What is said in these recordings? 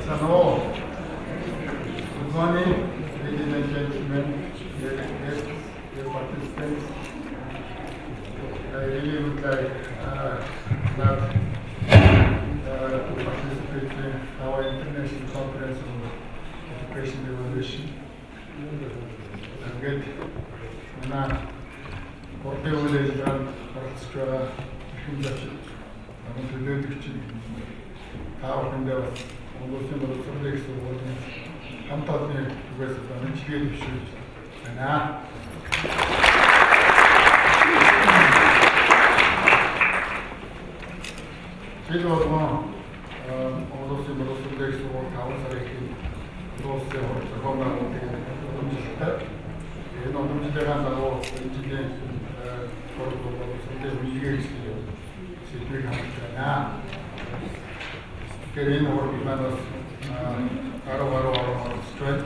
Сайн уу? Good morning, ladies and gentlemen, dear guests, dear participants. I really would like glad to participate in our international conference on education evaluation. Ингээд манай хурлын үйл ажиллагаанд оролцож байгаа эрхэм зочид, намын төлөөлөгчид, та бүхэндээ бас Монгол Улсын боловсролын их сургуулийн хамт олонны зүгээс одоо мэндчилгээ дэвшүүлж байна. Жил болгон Монгол Улсын боловсролын их сургууль 5 сарын эхэнд Монгол Улсын хурал зохион байгуулдаг уламжлалтай. Энэ уламжлалын дагуу энэ жилийн хурал боловсролын үнэлгээ гэсэн сэдвийг хамтарч байна. Тэгэхээр энэ хурал маань бас 10 гаруй орн оролцож байна.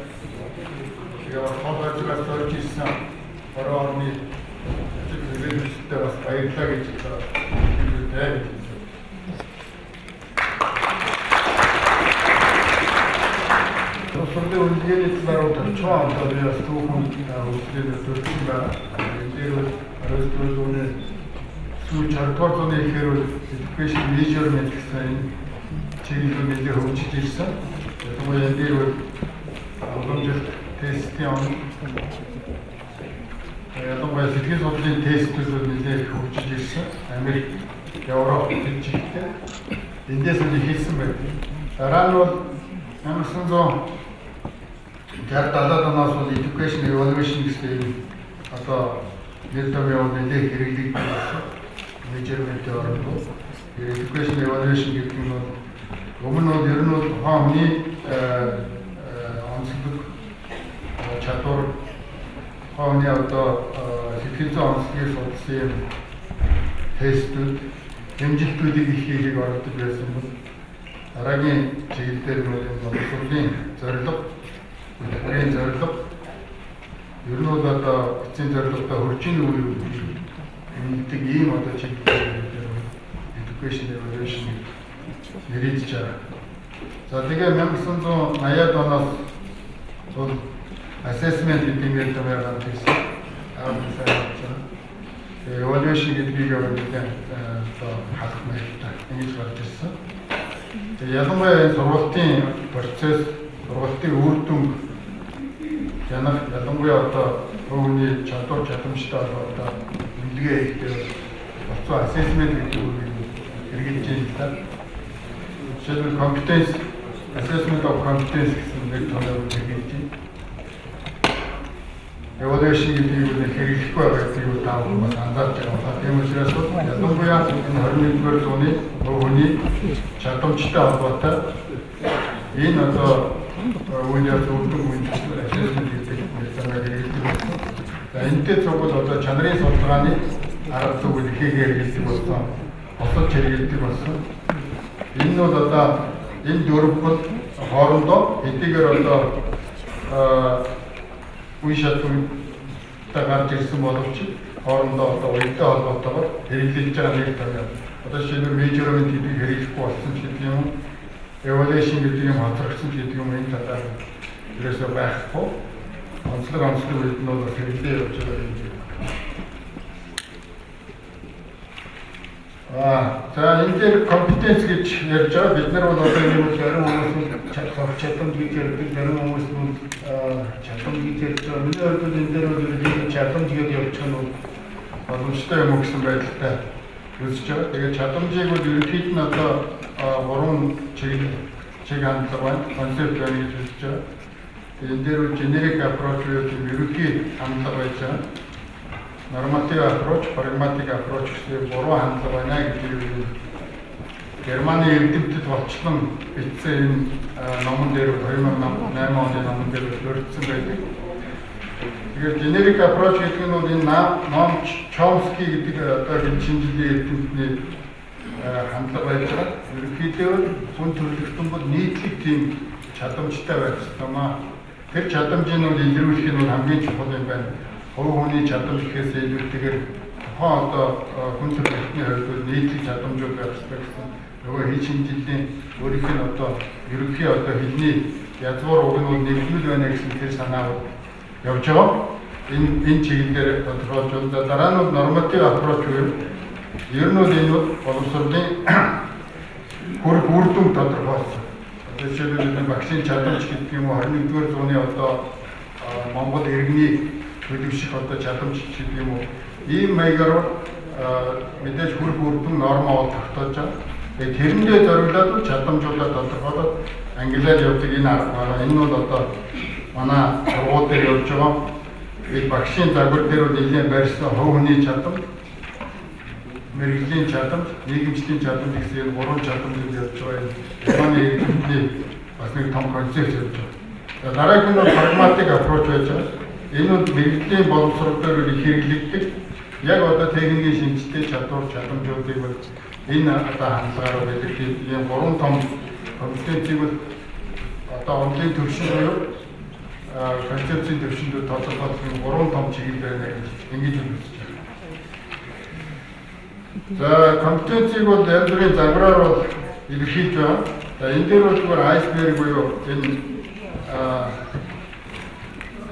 Тэгээ бас хол хажуугаас зорж ирсэн орон орны төлөөлөгчдөд бас баярлалаа гэж хэлдэг гэж. Боловсролын үнэлгээний талаар товчхон одоо би бас түүхэн үзлээ дурдсан байна. Энэ дээр бол 19-р зууны сүүл 20-р зууны ихээр бол education measurement гэсэн энэ чиглэл нэлээд хөгжиж ирсэн. Ялангуяа энэ дээр бол уламжлалт тестийн он, ялангуяа сэтгэл судлалын тестүүд нэлээд хөгжиж ирсэн. Америк, Европ тэр чигтээ эндээс нь эхэлсэн байна. Дараа нь бол 1960 70-аад оноос бол education evaluation гэсэн энэ одоо нэр томьёо нэлээд хэрэглэгдэж байсан. Measurement-ийн оронд бол education evaluation гэдэг нь бол өмнө нь бол ер нь бол тухайн хүний онцлог чадвар, тухайн хүний одоо сэтгэл зүйн онцлогийг судалсан юм тестүүд, хэмжилтүүдийг их хийхийг оролдож байсан бол дараагийн чиглэл дээр нь бол энэ боловсролын зорилго, төлбөрийн зорилго, ер нь бол одоо эцсийн зорилготой хүрч ийн үе юу гэдэг ийм одоо чиглэл дээр education evaluation нэрийдэж байгаа. За, тэгээ 1980-ад оноос бол assessment гэдэг нэр томьёо гарч ирсэн. Аа, сайн болж байгаа. Тэгээ evaluation гэдгийг нэлээд одоо халах маягтай ингэж гарч ирсэн. Тэгээ ялангуяа энэ сургалтын процесс, сургалтын үр дүнг хянах, ялангуяа одоо хүний чадвар чадамжтай холбоотой үнэлгээ хийхдээ болцоо assessment гэдэг үгийг хэрэглэж байна л да. Жишээлбэл, competence, assessment of competence гэсэн нэг томьёог хэрэглэж байна. Evaluation гэдгийг үл хэрэглэхгүй байгаа гэдгийг та бүхэн бас анзаарч байгаа. Тийм учраас ялангуяа энэ 21-р зууны хүний чадамжтай холбоотой энэ одоо үйл явц үр дүн үнэлэх assessment гэдэг нэр томьёог хэрэглэдэг болсон. За, энэтэй цугул одоо чанарын судалгааны арга зүйг ихээр хэрэглэдэг болсон. Босож хэрэглэдэг болсон. Энэ нь бол одоо энэ дөрв бол хоорондоо хэдийгээр одоо үе шаттай гарч ирсэн боловч хоорондоо одоо уялдаа холбоотойгоор хэрэглэж байгаа нэг томьёо. Одоо жишээлбэл, measurement гэдгийг хэрэглэхгүй болсон ч гэдэг юм уу, evaluation гэдэг юм хоцрогдсон ч гэдэг юм, энэ талаар ерөөсөө байхгүй. Онцлог онцлог үед нь бол хэрэглээ явж байгаа юм. За, энэ дээр competence гэж ярьж байгаа. Бид нар бол одоо энэ бол зарим хүмүүс нь чадамж гэж ярьдаг, зарим хүмүүс нь чадамж гэж ярьж байгаа. Миний хувьд бол энэ дээр бол ерөнхийдөө чадамж гэж явчих нь бол боломжтой юм уу гэсэн байдалтай үзэж байгаа. Тэгээд чадамжийг бол ерөнхийд нь одоо гурван чиглэл, чиг хандлага байна, концепт байна гэж үзэж байгаа. Тэгээд энэ дээр бол generic approach буюу тийм ерөнхий хандлага байж байгаа. Normative approach, pragmatic approach гэсэн гурван хандлага байна гэдгийг Германы эрдэмтэд голчлон бичсэн энэ номон дээр, 2008 оны номон дээр дурдсан байдаг. Тэгэхээр generic approach гэдэг нь бол энэ Ноам Чомски гэдэг одоо хэн шинжилгээ эрдэмтний хандлага байж байгаа. Ерөнхийдөө хүн төрөлхтөн бол нийтлэг тийм чадамжтай байх ёстой маа. Тэр чадамжийг нь илрүүлэх нь бол хамгийн чухал юм байна. Хувь хүний чадамж гэхээс илүүтэйгээр тухайн одоо хүн төрөлхтний хувьд бол нийтлэг чадамжууд байх ёстой гэсэн Нөгөө хэл шинжиллийн өөрийнх нь одоо ерөнхий одоо хэлний язгуур уг нь бол нэгдмэл байна гэсэн тэр санаа бол явж байгаа. Энэ чиглэлээр тодорхойлж байна. Дараа нь normative approach буюу ер нь бол энэ бол боловсролын хүрх үр дүн тодорхойлсон. Одоо жишээлбэл бид багшийн чадамж гэдэг юм уу, 21-р зууны одоо Монгол иргэний төлөвших одоо чадамж гэдэг юм уу. Ийм маягаар мэдээж хүрх үр дүн нормоо бол тогтоож байгаа. Тэгээд тэрэндээ зориулаад чадамжуудаа тодорхойлоод ангилал явдаг энэ арга байна. Энэ бол одоо манай сургууль дээр явж байгаа. Энэ багшийн загвар дээр бол нэлээд байрсан хувь хүний чадамж, мэргэжлийн чадамж, нийгэмшлийн чадамж гэсэн энэ гурван чадамжууд явж байгаа. Энэ Японы эрдэмтний бас нэг том концепц явж байгаа. Дараагийн нь бол pragmatic approach байж байгаа. Энэ бол мэргэжлийн боловсрол дээр их хэрэглэгддэг. Яг одоо техникийн шинжтэй чадвар чадамжуудыг бол энэ одоо хандлагаар илэрхийлдэг. Энэ гурван том компетенцийг бол одоо онолын төвшин буюу концепцийн төвшөнд тодорхойлсон гурван том чиглэл байна гэж ингэж үзэж байна. За, компетенцийг бол янз бүрийн загвараар бол илэрхийлж байгаа. За, энэ дээр бол зүгээр iceberg буюу энэ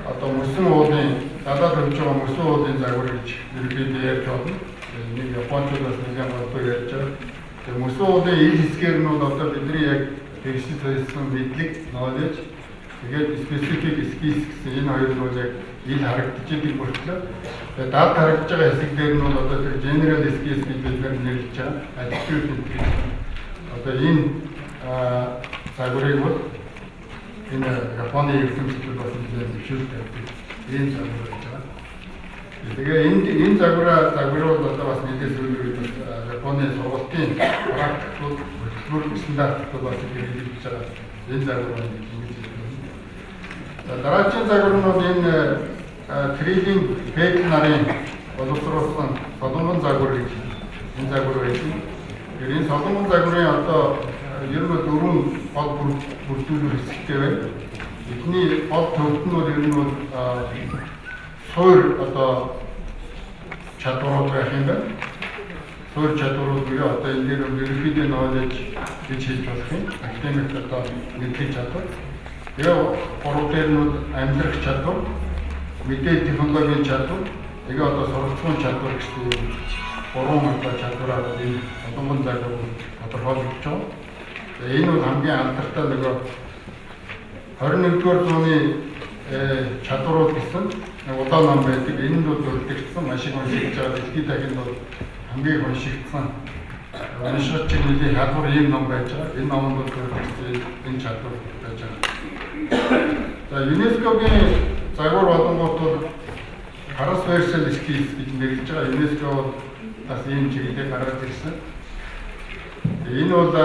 одоо мөсөн уулын далаад явж байгаа мөсөн уулын загвар гэж ерөнхийдөө ярьж байна. Нэг японочдоос нэлээд голдуу ярьж байгаа. Тэгээ мөсөн уулын ил хэсгээр нь бол одоо бидний яг хэрэгсэл соёлсон мэдлэг, knowledge, тэгээд specific skills гэсэн энэ хоёр нь бол яг ил харагдаж идэг мөртлөө, тэгээд далд харагдаж байгаа хэсэг дээр нь бол одоо тэр general skills гэж бид нар нэрлэж байгаа. Attitude гэдэг. Одоо энэ загварыг бол энэ Японы эрдэмтдүүд бас нэлээд зөвшөөрөл тавьдаг. Энэ загвар байж байгаа. Тэгээ энэ загвар бол одоо бас нэлээд сүүлийн үед бас Японы сургалтын практикууд, хөтөлбөр стандартууд бас хэрэглэж байгаа. Энэ загвар байна гэж ингэж хэлж байна. За, дараагийн загвар нь бол энэ Трилийн Педл нарын боловсруулсан Солонгон загвар гэж энэ загвар байсан. Тэгэхээр энэ Солонгон загварын одоо ер нь бол дөрвөн гол бүрдүүлбэр хэсэгтэй байна. Эхний гол төвд нь бол ер нь бол суур одоо чадварууд байх юм байна. Суурь чадварууд буюу одоо энэ дээр ерөнхийдөө knowledge гэж хэлж болох юм. Академик одоо мэдлэг чадвар. Тэгээ гурав дээр нь бол амьдрах чадвар, мэдээлэл технологийн чадвар, тэгээ одоо суралцсан чадвар гэсэн юм гурван одоо чадвараар энэ Солонгон загвар тодорхойлогдож байгаа. Тэгээ энэ бол хамгийн алдартай нөгөө 21-р зууны чадварууд гэсэн нэг удаан ном байдаг. Энд бол дурддагдсан, маш их уншигдж байгаа. Дэлхийд дахинд бол хамгийн их уншигдсан, уншигч нэлийн хялбар ийм ном байж байгаа. Энэ номонд бол дурддагдсан энэ чадвар байж байгаа. За, ЮНЕСКО-гийн загвар болонгууд бол transversal skills гэж нэрлэж байгаа. ЮНЕСКО бол бас ийм чиглэлээр гаргаж ирсэн. Энэ бол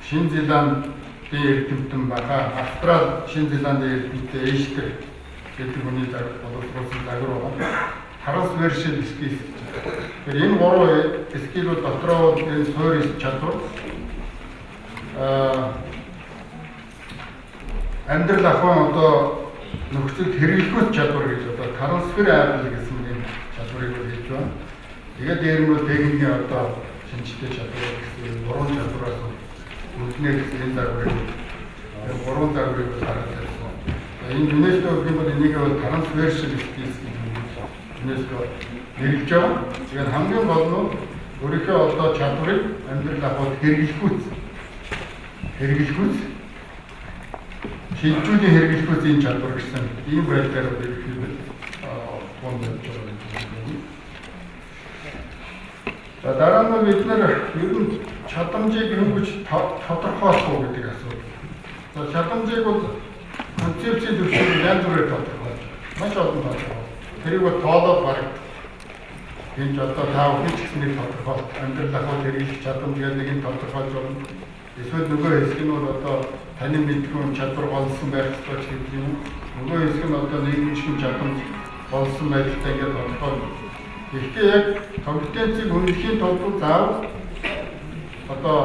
Шинэ Зеландын эрдэмтэн баха, Австрал, Шинэ Зеландын эрдэмтэн Эштер гэдэг хүний загвар, боловсруулсан загвар байгаа. Transversal skills гэж. Тэгэхээр энэ гурван skill үүд дотроо энэ суурь чадвар, амьдрал ахуйн одоо нөхцөлд хэрэглэхүйц чадвар гэж одоо transferable гэсэн энэ чадварыг бол хэлж байна. Тэгээд дээр нь бол техникийн одоо шинжтэй чадвар гэсэн гурван чадвараас бүрднэ гэсэн энэ загварыг, гурван загварыг бол гаргаж ирсэн. Энэ ЮНЕСКО гэх юм бол энийг бол transversal skills гэж ЮНЕСКО нэрлэж байгаа. Тэгээд хамгийн гол нь өөрийнхөө одоо чадварыг амьдрал ахуйд хэрэглэхүйц, шилжүүлэн хэрэглэхүйц энэ чадвар гэсэн ийм байдлаар бол ерөнхийдөө фонд явж байгаа юм. За, дараа нь бид нар ер нь чадамжийг хөнгөж тодорхойлох уу гэдэг асуудал. За, чадамжийг бол концепцийн түвшинд янз бүрээр тодорхойлж байна. Маш олон тодорхойлолт. Тэрийг бол тоолоод бараг энэ ч одоо та бүхэн ч гэсэн нэг тодорхойлт, амьдрал ахуйд хэрэглэх чадамж гэдэг нэг тодорхойлж байна. Эсвэл нөгөө хэсэг нь бол одоо танин мэдгүй чадвар голсон байх ёстой ч гэдэг юм. Нөгөө хэсэг нь одоо нийгэмшиг чадамж голсон байдалтай ингээд тодорхойлно. Гэхдээ яг компетенцийг үнэлэхийн тулд заавал одоо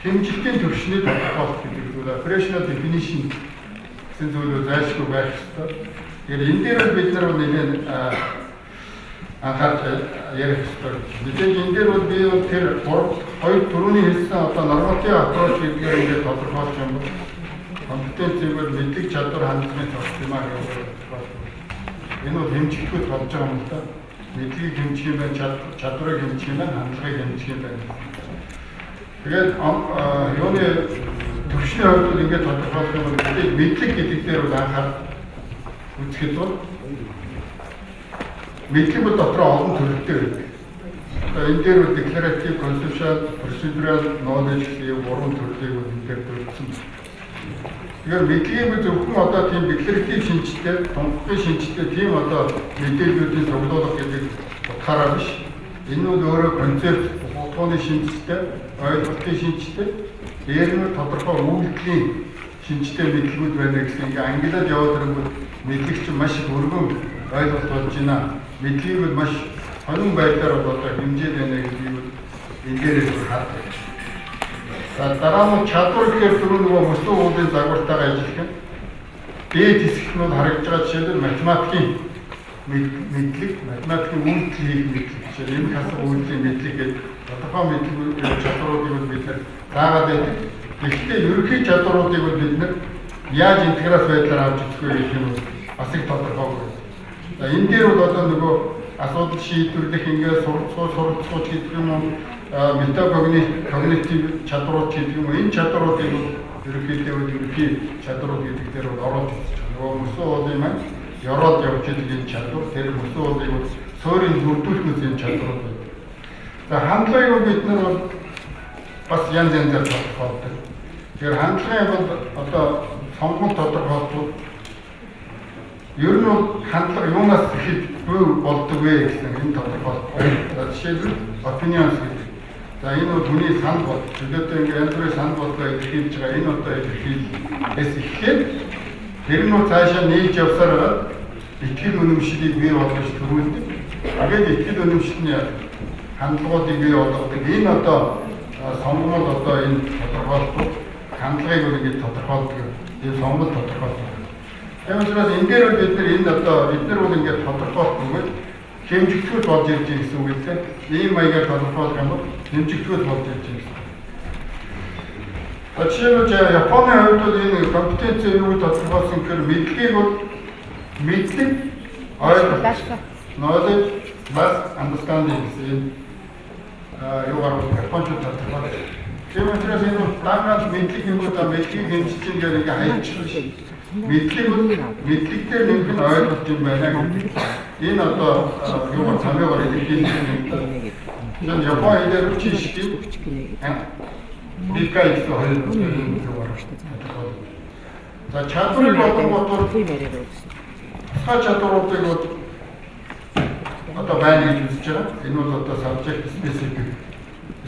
хэмжилтийн түвшний тодорхойлолт гэдэг зүйл, operational definition гэсэн зүйлүүд зайлшгүй байх ёстой. Тэгэхээр энэ дээр бид нар нэлээд анхаарч ярих ёстой. Мэдээж энэ дээр бол би бол тэр 3 2 түрүүний хэлсэн одоо normative approach гэдгээр ингээд тодорхойлох юм бол компетенцийг бол мэдлэг, чадвар, хандлагын цогц юм аа гэж тодорхойлох. Энэ бол хэмжигдэхүйт болж байгаа юм л да. Мэдлэгийг хэмжих юм байна, чадварыг хэмжих юм байна, хандлагыг хэмжих юм байна. Тэгээд юуны төвшний хувьд бол ингээд тодорхойлох юм бол мэдээж мэдлэг гэдэг дээр бол анхаар үзэхэд бол мэдлэг бол дотроо олон төрөлтэй байдаг. Одоо энэ дээр бол declarative, conceptual, procedural knowledge гэсэн гурван төрлийг бол энэ дээр дурдсан. Тэгэхээр мэдлэгийг бол зөвхөн одоо тийм declarative шинжтэй, тунхаглахын шинжтэй тийм одоо мэдээллүүдийн цуглуулга гэдэг утгаараа биш. Энэ нь өөрөө концепт, утганы шинжтэй, ойлголтын шинжтэй, дээр нь тодорхой үйлдэлийн шинжтэй мэдлэгүүд байна гэсэн ингээ ангилаад яваад ирэнгүүт мэдлэг чинь маш их өргөн ойлголт болж байна. Мэдлэгийг бол маш сонин байдлаар бол одоо хэмжээд байна гэдгийг бол энэ дээрээс хардаг. За, дараа нь чадвар гэхээр түрүү нөгөө мөсөн уулын загвартайгаа ажиллах юм. Дээд хэсэгт нь харагдж байгаа, жишээлбэл, математикийн мэдлэг, математикийн үйлдэл хийх мэдлэг. Жишээл энэ хасах үйлдэлийн мэдлэг гэдэг тодорхой мэдлэг чадваруудыг бол бид нар заагаад байдаг. Гэхдээ ерөнхий чадваруудыг бол бид нар яаж интеграц байдлаар авч үзэх вэ гэх юм бол бас их тодорхойгүй. За, энэ дээр бол одоо нөгөө асуудал шийдвэрлэх, ингээд суралцах гэдэг юм уу, metacognitive чадварууд гэдэг юм уу, энэ чадваруудыг бол ерөнхийдөө бол ерөнхий чадварууд гэдэг дээр бол оруулж үзэж байгаа. Нөгөө мөсөн уулын маань ёроолд явж идэг энэ чадвар, тэр мөсөн уулыг бол суурийг бүрдүүлэх энэ чадварууд байдаг. За, хандлагыг бол бид нар бол бас янз янзаар тодорхойлдог. Тэгэхээр хандлагын бол одоо сонгон тодорхойлтууд ер нь бол хандлага юунаас эхэлж буй болдог вэ гэсэн энэ тодорхойлт. За, жишээлбэл, opinions гэдэг. За, энэ бол хүний санал бод. Төлөөтэй ингээ янз бүрийн санал бодлоо илэрхийлж байгаа. Энэ одоо илэрхийлээс эхлээд тэр нь цаашаа нийлж явсаар байгаад итгэл үнэмшлийг бий болгож төрүүлдэг. Тэгээд итгэл үнэмшил нь хандлагуудыг бий болгодог. Энэ одоо сонгомол одоо энэ тодорхойлтууд хандлагыг бол ингэж тодорхойлдог. Энэ сонгомол тодорхойлдог. Тийм учраас энэ дээр бид нар энэ одоо бид нар бол ингээд тодорхойлт бөгөөд хэмжигдэхүйт болж ирж байгаа гэсэн үг л дээ. Ийм маягаар тодорхойлох юм бол хэмжигдэхүйт болж ирж байгаа гэсэн. Жишээлбэл, Японы хувьд бол энэ компетенц юу тодорхойлсон гэхээр мэдлэгийг бол мэдлэг, ойлголт, knowledge plus understanding гэсэн энэ юугаар бол японочууд тодорхойлсон. Тийм учраас энэ бол даангаал мэдлэг юм уу, мэдлэгийг хэмжиж ингээд ингээ хайчих. Мэдлэг бол мэдлэг дээр нэмэх нь ойлголт юм байна гэдэг. Энэ одоо юугаар цамигаар илэрхийлэх юм. Энэ Япон хэлээр 知識 理解 гэсэн хоёр юугаар. За, чадварыг болонгууд тусгай чадваруудыг бол одоо байна гэж үзэж байгаа. Энэ бол одоо subject specific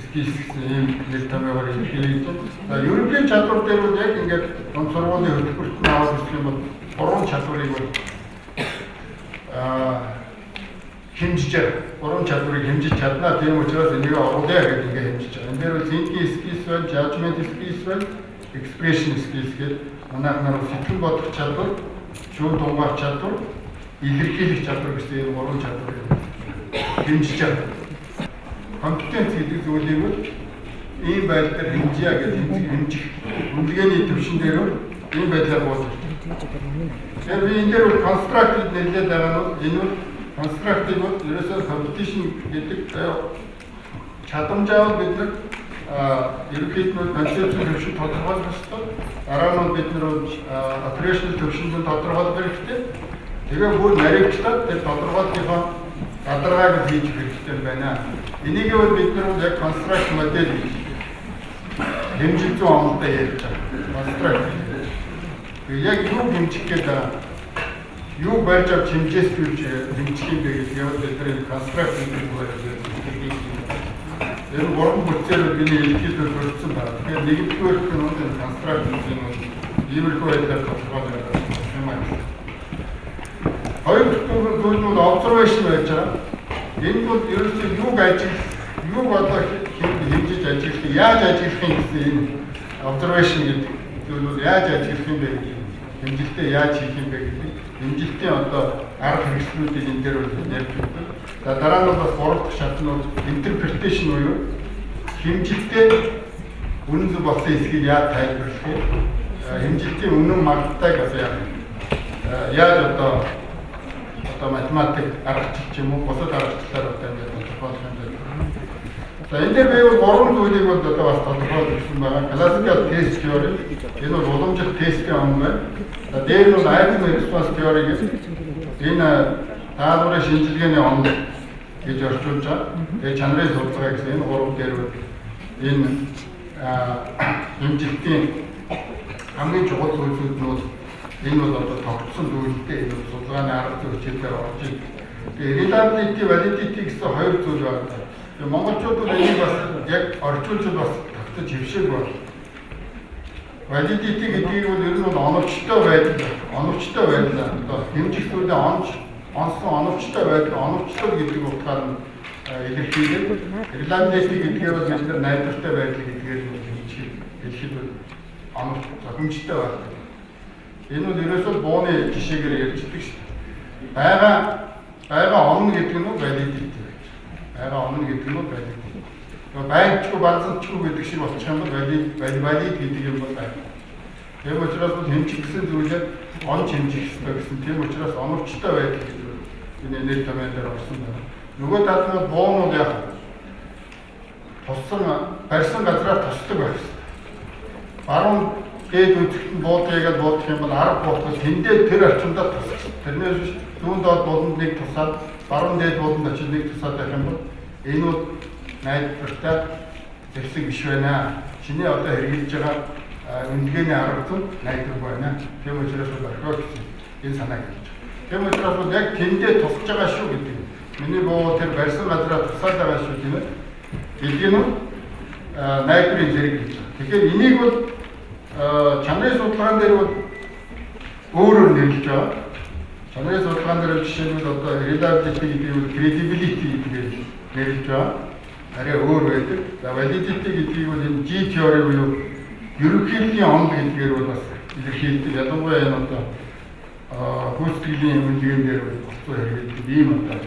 skills гэсэн ийм нэр томьёогоор илэрхийлж байна. За, ерөнхий чадвар дээр бол яг ингээд дунд сургуулийн хөтөлбөрт нь аваад үзэх юм бол гурван чадварыг бол хэмжиж байгаа. Гурван чадварыг хэмжиж чадна. Тийм учраас энийг оруулъя гэдэг ингээд хэмжиж байгаа. Энэ дээр бол thinking skills байна, judgment skills байна, expression skills гэдэг манайх нар сэтгэн бодох чадвар, шүүн тунгаах чадвар, илэрхийлэх чадвар гэсэн энэ гурван чадварыг хэмжиж байгаа. Компетенц гэдэг зүйлийг бол ийм байдлаар хэмжийа гэж хэмжих үнэлгээний төвшин дээр ийм байдлаар бууж байна. Тэгэхээр би энэ дээр бол construct гэж нэрлээд байгаа нь энэ бол construct-ыг бол ерөөсөө competence гэдэг чадамжаа бол бид нар ерөнхийд нь conception төвшин тодорхойлох ёстой. Дараа нь бид нар operational төвшөнд тодорхойлох хэрэгтэй. Тэгээ бүр наривчлаад тэр тодорхойлтынхоо задаргааг хийж хэрэгтэй байна. Энийг бол бид нар яг construct model гэж хэмжих зүйн онолтой ярьж байгаа. Construct. Тэгээ яг юу хэмжих гээд байгаа, юу барьж авч хэмжээс түлж хэмжих юм бэ гэдэг яг бид нар энэ construct гэдэг үгээр ярьж. Энэ гурван бүтцээр миний илэрхийлэл төрсөн байна. Тэгэхээр нэгдүгээр нь бол энэ construct гэдэг нь иймэрхүү байдлаар тодорхойлох юм аа. Хоёр дахь зүйл нь бол observation байж байгаа. Энэ бол ерөөсөө юуг ажиглах, юуг одоо хэмжиж ажиглах, яаж ажиглах юм гэсэн энэ observation гэдэг зүйл бол яаж ажиглах юм бэ гэдэг, хэмжилтээ яаж хийх юм бэ гэдэг хэмжилтийн одоо арга хэрэгслүүдийг энэ дээр бол ярьж өгдөг. За, дараа нь бас гурав дахь шат нь бол interpretation буюу хэмжилтээ үнэн зөв болсон эсэхийг яаж тайлбарлах вэ? Хэмжилтийн үнэн магтайг бас яаж одоо математик аргачлал ч юм уу, бусад аргачлалаар одоо ингээд тодорхойлох юм бэ? За, энэ дээр би бол гурван зүйлийг бол одоо бас тодорхойлж өгсөн байгаа. Classical test theory, энэ бол уламжлалт тестийн он байна. За, дээр нь бол item response theory гэж энэ даалгаврын шинжилгээний он гэж орчуулж байгаа. Тэгээ чанарын судалгаа гэсэн энэ гурав дээр бол энэ хэмжилтийн хамгийн чухал зүйлсүүд нь бол энэ бол одоо тогтсон зүйлтэй, энэ бол судалгааны арга зүйн хичээлээр орж ирдэг. Тэгээ reliability, validity гэсэн хоёр зүйл байна. Тэгээ монголчууд бол энийг бас яг орчуулж бас тогтож хэвшээг байна. Validity гэдгийг бол ер нь бол оновчтой байдал, оновчтой байдал, одоо хэмжих зүйлээ онж онсон оновчтой байдал, оновчтой гэдэг утгаар нь илэрхийлээд, reliability гэдгээр бол бид нар найдвартай байдал гэдгээр нь хэлэхэд бол оновч зохимжтой байдаг. Энэ бол ерөөсөө бууны жишээгээр ярьждаг шүү дээ. Байгаа онно гэдэг нь validity байж. Байгаа онно гэдэг нь validity. Тэгээ байнчгүй банзанчгүй гэдэг шиг болчих юм бол valid гэдэг юм бол байх. Тийм учраас бол хэмжих гэсэн зүйлээ онж хэмжих ёстой гэсэн. Тийм учраас оновчтой байдал гэдэг энэ нэр томьёон дээр орсон байна. Нөгөө талд нь бол буунууд яг туссан барьсан газраа тусдаг байх ёстой. Баруун дээд үзэгт нь буудъя гэж буудах юм бол 10 буутал тэндээ тэр орчимдоо тусах. Тэрнээс биш зүүн доод бууданд нэг тусаад, баруун дээд бууданд очиж нэг тусаад байх юм бол энэ бол найдвартай зэвсэг биш байна. Чиний одоо хэрэглэж байгаа үнэлгээний арга зүй найдваргүй байна. Тийм учраас бол орхио гэсэн энэ санааг хэлж байгаа. Тийм учраас бол яг тэндээ тусаж байгаа шүү гэдэг. Миний буу тэр барьсан газараа тусаад байгаа шүү, тийм ээ. Гэдэг нь найдварын зэрэг гэж байна. Тэгэхээр энийг бол чанарын судалгаан дээр бол өөрөөр нэрлэж байгаа. Чанарын судалгаан дээр жишээлбэл одоо reliability гэдэг нь credibility гэдгээр нэрлэж байгаа. Арай өөр байдаг. За, validity гэдгийг бол энэ G theory буюу ерөнхийллийн онол гэдгээр бол бас илэрхийлдэг. Ялангуяа энэ одоо гүйцэтгэлийн үнэлгээн дээр болцоо хэрэглэдэг ийм одоо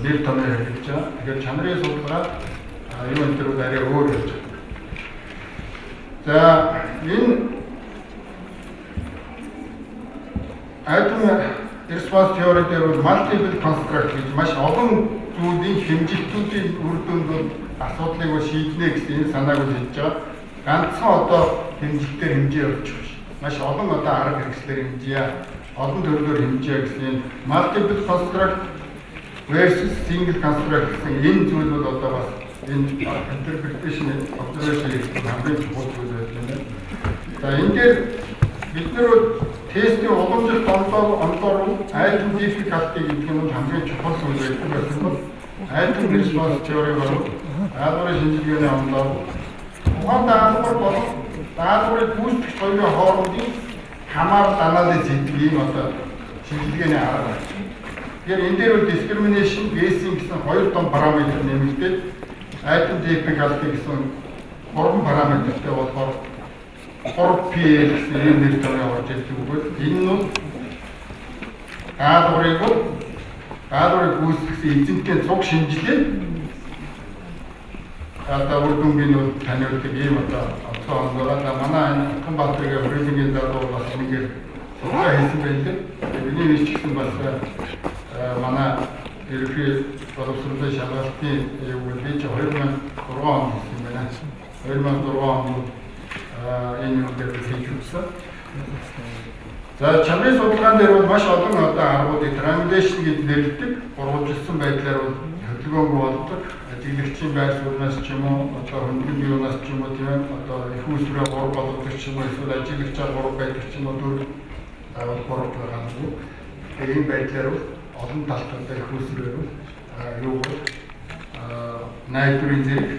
нэр томьёо хэрэглэж байгаа. Тэгэхээр чанарын судалгаа юу энэ төр бол арай өөр байж байгаа. За, энэ item response theory дээр бол multiple construct гэж маш олон зүйлийн хэмжилтүүдийн үр дүнд бол асуудлыг бол шийднэ гэсэн энэ санааг бол хэлж байгаа. Ганцхан одоо хэмжилтээр хэмжээ явуучих биш. Маш олон одоо арга хэрэгслээр хэмжээ, олон төрлөөр хэмжээ гэсэн энэ multiple construct versus single construct гэсэн энэ зүйл бол одоо бас энэ interpretation, observation хамгийн чухал зүйл байх юм байна. За, энэ дээр бид нар тестийн уламжлалт онолоор item difficulty гэдэг нь хамгийн чухал зүйл байдаг байсан бол item response theory болон даалгаврын шинжилгээний онолоор тухайн даалгавар болон даалгаврыг гүйцэтгэгч хоёрын хоорондын хамаарал анализ хийдэг ийм одоо шинжилгээний арга байна. Тэгэхээр энэ дээр бол discrimination, guessing гэсэн хоёр том параметр нэмэгдээд item difficulty гэсэн гурван параметртэй болохоор 3PL гэсэн ийм нэр томьёо орж ирдэг бөгөөд энэ нь даалгаврыг гүйцэтгэсэн эзэнтэй цуг шинжилээ одоо үр дүнгийн нь таниулдаг ийм одоо онцгой он байгаа. За, манай энэ Отгонбаатаргийн хүрээлэнгийн залуу бас нэгээр судалгаа хийсэн байлээ. Миний биш ч гэсэн бас манай ерөнхий боловсролын шалгалтын юу би чи 2006 онд хийсэн юм байна. 2006 онд энэ юм дээр хийж үзсэн. За, чанарын судалгаан дээр бол маш олон одоо аргуудыг triangulation гэж нэрлэдэг. Гурвалжилсан байдлаар бол хөдөлгөөнгүй болдог. Ажиглагчийн байр сууриас ч юм уу, одоо хөнгөн юунаас ч юм уу, тийм одоо их усрээ 3 болгодог ч юм уу, эсвэл ажиглагчаа 3 байдаг ч юм уу, 4 заавал 3 байгаа юм. Тэгээ ийм байдлаар бол олон талт одоо их усрээр бол юу бол найдварын зэрэг,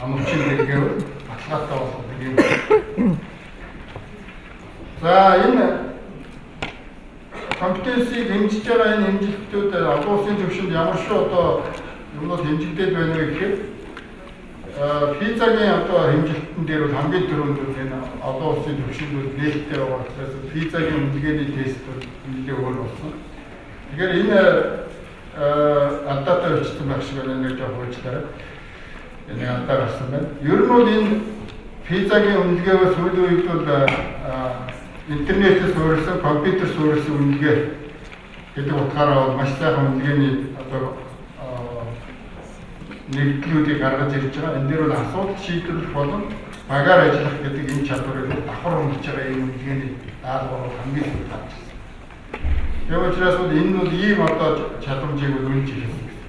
оновчийн зэрэгээр баталгаатай болгодог юм. За, энэ компетенцийг хэмжиж байгаа энэ хэмжилтүүд олон улсын түвшинд ямар шүү одоо юмнууд хэмжигдээд байна вэ гэхээр PISA-гийн одоо хэмжилтэн дээр бол хамгийн түрүүнд энэ олон улсын түвшинд бол нээлттэй байгаа учраас PISA-гийн үнэлгээний тест бол нэлээд өөр болсон. Тэгэхээр энэ алдаатай өчсөн байх шиг байна, нэг жоох уучлаарай. Энэ алдаа гарсан байна. Ер нь бол энэ PISA-гийн үнэлгээгөө сүүлийн үед бол интернетээс суурилсан, компьютер суурилсан үнэлгээ гэдэг утгаараа бол маш сайхан үнэлгээний одоо нэгдлүүдийг гаргаж ирж байгаа. Энэ дээр бол асуудал шийдвэрлэх болон багаар ажиллах гэдэг энэ чадварыг давхар хөнгөж байгаа ийм үнэлгээний даалгавар бол хамгийн сүүлд гарч ирсэн. Тэгээ учраас бол энэ нь бол ийм одоо чадамжийг бол үнэлж эхэлсэн гэсэн.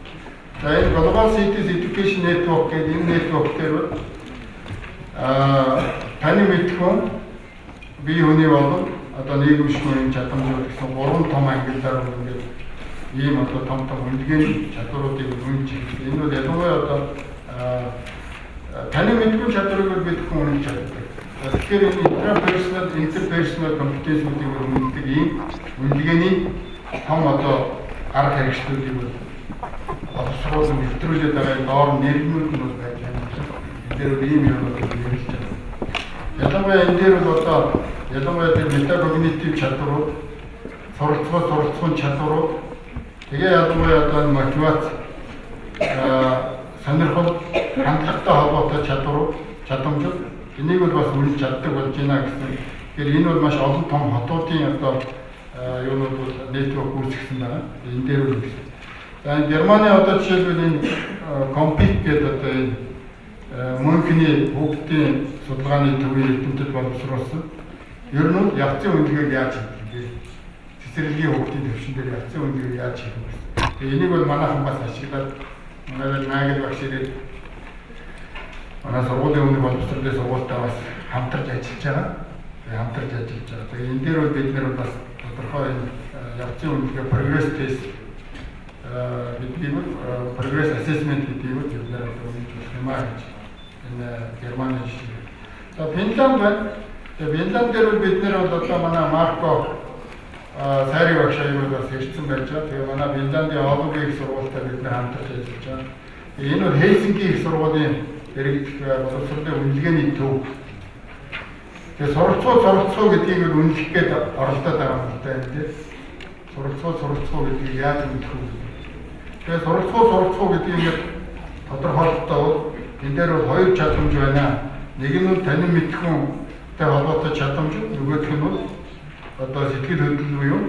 За, энэ Global Cities Education Network гэдэг энэ network дээр бол таны мэдэхүйн, бие хүний болон одоо нийгэмшгүй юм чадамжууд гэсэн гурван том ангиллаар ингээд ийм одоо том том үнэлгээний чадваруудыг үнэлж эхэлсэн. Энэ бол ялангуяа одоо таны мэдэхүйн чадварыг бол бид хүн үнэлж чаддаг. Тэгэхээр энэ intrapersonal, interpersonal competence-үүдийг үнэлдэг ийм үнэлгээний том одоо арга хэрэгслүүдийг бол боловсруулан нэвтрүүлээд байгаа доор нэрнүүд нь бол байж байна. Энэ дээр бол ийм юмнууд нэрлэж байна. Ялангуяа энэ дээр бол одоо ялангуяа тэр metacognitive чадварууд, суралцгаа суралцахын чадварууд, тэгээ ялангуяа одоо энэ мотивац, сонирхол, хандлагатай холбоотой чадварууд, чадамжууд, энийг бол бас үнэлж чаддаг болж байна гэсэн. Тэгэхээр энэ бол маш олон том хотуудын одоо юунууд бол network үүсгэсэн байгаа. Энэ дээр бол гэсэн. За, энэ Германы одоо жишээлбэл энэ COMPETE гэдэг одоо энэ Мюнхений хүүхдийн судалгааны төвийн эрдэмтэд боловсруулсан. Ер нь явцын үнэлгээг яаж хийх вэ? Цэцэрлэгийн хүүхдийн төвшин дээр явцын үнэлгээг яаж хийх вэ? Тэгээ энийг бол манайхан бас ашиглаад, манай Нагел багш ирээд манай сургуулийн өмнөх боловсролын сургуультай бас хамтарч ажиллаж байгаа. Тэгээ хамтарч ажиллаж байгаа. Тэгээ энэ дээр бол бид нэр бас тодорхой энэ явцын үнэлгээ, progress test гэдгийг бол, progress assessment гэдгийг бол бид нэр одоо үнэлж болох юм аа гэж энэ Германы жишээ. За, Финланд байна. Тэгээ Финланд дээр бол бид нэр бол одоо манай Марко Сари багш аюул бас ирсэн байж байгаа. Тэгээ манай Финландын Оулугийн их сургуультай бид нэр хамтарч ажиллаж байгаа. Энэ бол Хельсинки их сургуулийн дэргэдэх боловсролын үнэлгээний төв. Тэгээ суралцуу суралцуу гэдгийг бол үнэлэх гээд оролдоод байгаа юм л да энэ дээр. Суралцуу суралцуу гэдгийг яаж үнэлэх вэ? Тэгээ суралцуу суралцуу гэдгийг ингээд тодорхойлолтоо бол энэ дээр бол хоёр чадамж байна. Нэг нь бол танин мэдэхүйнтэй холбоотой чадамж, нөгөөх нь бол одоо сэтгэл хөдлөл буюу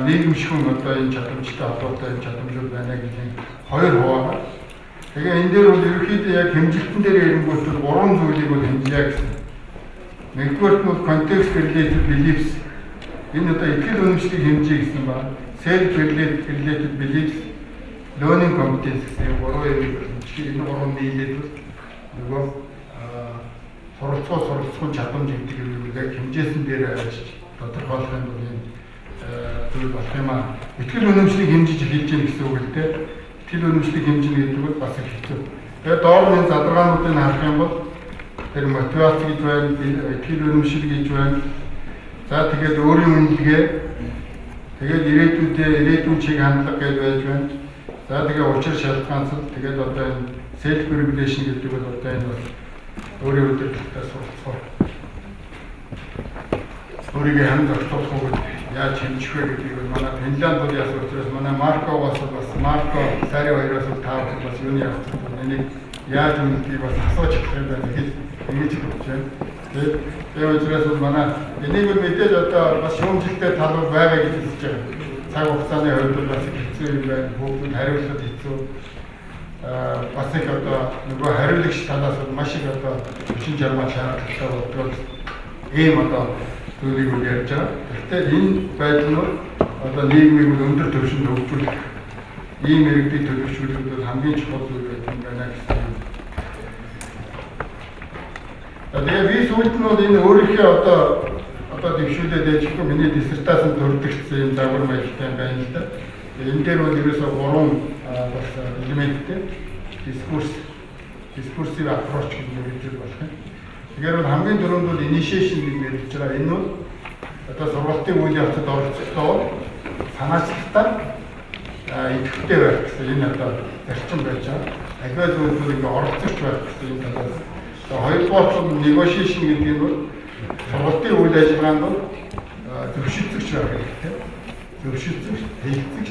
нийгэмшгүй одоо энэ чадамжтай холбоотой энэ чадамжууд байна гэдэг хоёр хуваагаар. Тэгээ энэ дээр бол ерөнхийдөө яг хэмжилтэн дээр ирэнгүүт бол гурван зүйлийг бол хэмжлээ гэсэн. Нэгдүгээрт нь бол context related beliefs. Энэ одоо итгэл үнэмшлийг хэмжиж гэсэн ба self related beliefs, learning competence гэсэн гурван юмыг хэмжих. Энэ гурван нийлээд бол нөгөө суралцуу суралцах чадамж гэдэг юмыг яг хэмжээсэн дээр ажиллаж тодорхойлох юм бол энэ зүйл болох юм аа. Итгэл үнэмшлийг хэмжиж эхэлж гин гэсэн үг л дээ. Итгэл үнэмшлийг хэмжинэ гэдэг бол бас их хэцүү. Тэгээд доор нь задаргаануудыг харах юм бол тэр мотивац гэж байна, итгэл үнэмшил гэж байна. За, тэгээд өөрийн үнэлгээ, тэгээд ирээдүйдээ ирээдүйн чиг хандлага гэж байж байна. За, тэгээ учир шалтгаанцал, тэгээд одоо энэ self regulation гэдэг бол одоо энэ бол өөрийн удирдлагатай суралцах, өөрийгөө хянд зохицуулах уу яаж хэмжих вэ гэдгийг бол манай Финланд бол яасан учраас манай Маркогоос бас, Марко Сари хоёроос бол та бас юуны явцад энийг яаж үнэлдгийг бас асууж эхлэх юм байна гэж ингэж бодож байна. Тэгээд тэгээ учраас бол манай энийг бол мэдээж одоо бас шүүмжлэлтэй тал бол байгаа гэж үзэж байгаа. Цаг хугацааны хувьд бол бас хэцүү юм байна. Хүүхдүүд хариулахад хэцүү. Бас их одоо нөгөө хариулагч талаас бол маш их одоо хүчин чармаал шаардлагатай болдгоо ийм одоо зүйлийг үл ярьж байгаа. Гэхдээ энэ байдал нь одоо нийгмийг бол өндөр түвшинд хөгжүүлэх, ийм иргэдийг төлөвшүүлэхэд бол хамгийн чухал зүйл байдаг юм байна гэсэн юм. Тэгээ би сүүлд нь бол энэ өөрийнхөө одоо дэвшүүлээд яжихгүй миний диссертацид төрдөгдсөн юм загвар маягтай юм байна л да. Энэ дээр бол ерөөсөө гурван бас элементтэй дискурс, discursive approach гэж нэрлэж болох юм. Тэгэхээр бол хамгийн түрүүнд бол initiation гэж нэрлэж байгаа. Энэ бол одоо сургалтын үйл явцад оролцохдоо санаачлалтаа идэвхтэй байх гэсэн энэ одоо зарчим байж байгаа. Аливаа зүйлүүд ингээ оролцогч байх гэсэн энэ талаас. За, хоёрдугаар нь negotiation гэдэг нь бол сургалтын үйл ажиллагаанд бол зөвшөлдөгч байх хэрэгтэй. Зөвшөлдөгч, хэлэлцэгч.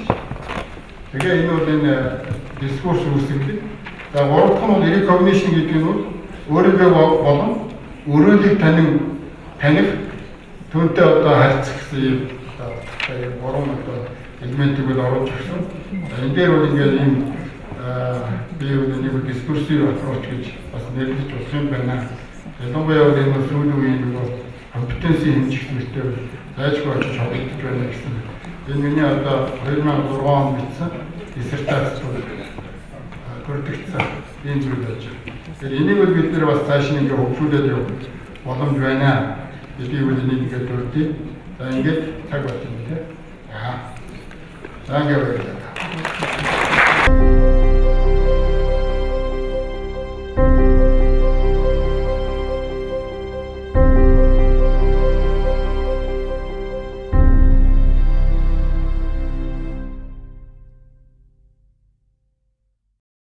Тэгээ энэ бол энэ дискурс үүсгэдэг. За, гурав дахь нь бол recognition гэдэг нь бол өөрийгөө болон өрөөлийг танин таних, түүнтэй одоо харьцах гэсэн юм одоо ийм гурван одоо элементийг бол оруулж ирсэн. За, энэ дээр бол ингээд ийм би бол нэг discursive approach гэж бас нэрлэж болох юм байна. Ялангуяа бол энэ сүүлийн үеийн нөгөө компетенцийн хэмжих зүйлтэй зайчгүй очиж холбогдож байна гэсэн. Энэ миний одоо 2006 онд бичсэн диссертац дурддагдсан ийм зүйл байж байгаа. Тэгэхээр энийг бол бид нар бас цааш нь ингээ хөгжүүлээд явах боломж байна гэдгийг бол энийг ингээд дурдъя. За, ингээд цаг болж байна, тийм. За. За, ингээд баярлалаа.